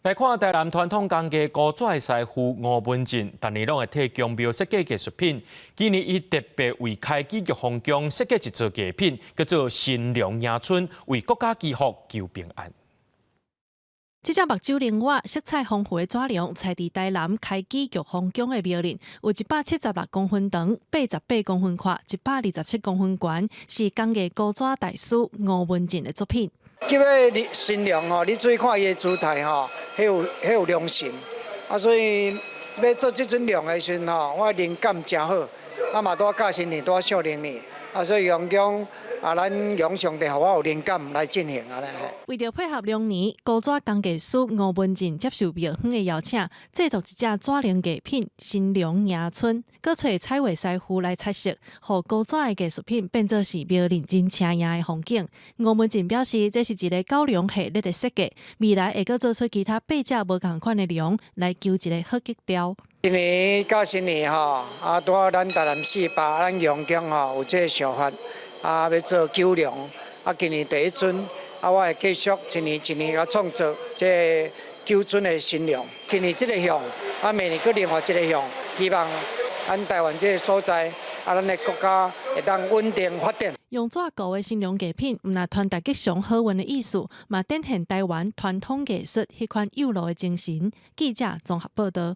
來看台南傳統工藝高紙師傅吳文進，逐年攏會替宮廟設計藝術品。今年伊特別為開基玉皇宮設計一座藝品，叫做新龍迎春，為國家祈福求平安。這隻目睭靈活、色彩豐富的紙龍，採佇台南開基玉皇宮的廟內，有176公分長、88公分闊、127公分懸，是工藝高紙大師吳文進的作品。這个新龍吼，你注意看伊的姿態吼，彼有彼有龍神，啊，所以欲做這尊龍的時陣吼，我靈感誠好，啊嘛拄仔甲新年，拄仔小龍年，啊，所以用講啊，咱用上帝予我有靈感來進行按呢。為著配合龍年，高紙工藝師吳文進接受廟方的邀請，製作一隻紙龍藝品“新龍迎春”，閣揣彩畫師傅來彩色，予高紙的藝術品變做是廟內真青艷的風景。吳文進表示，這是一个九龍系列的設計，未來會閣做出其他八隻無仝款的龍，來求一个好吉兆。今年甲新年吼，啊，拄好咱台南四百，咱陽宮吼有這个想法，啊，欲做九龍，啊，今年第一尊，啊，我會繼續一年一年來創作這九尊的神龍。今年這个項，啊，明年閣另外一个項，希望咱台灣這个所在，啊，咱的國家會當穩定發展。用紙糊的神龍藝品，毋但傳達吉祥好運的意思，嘛展現台灣傳統藝術彼款幼路的精神。記者綜合報導。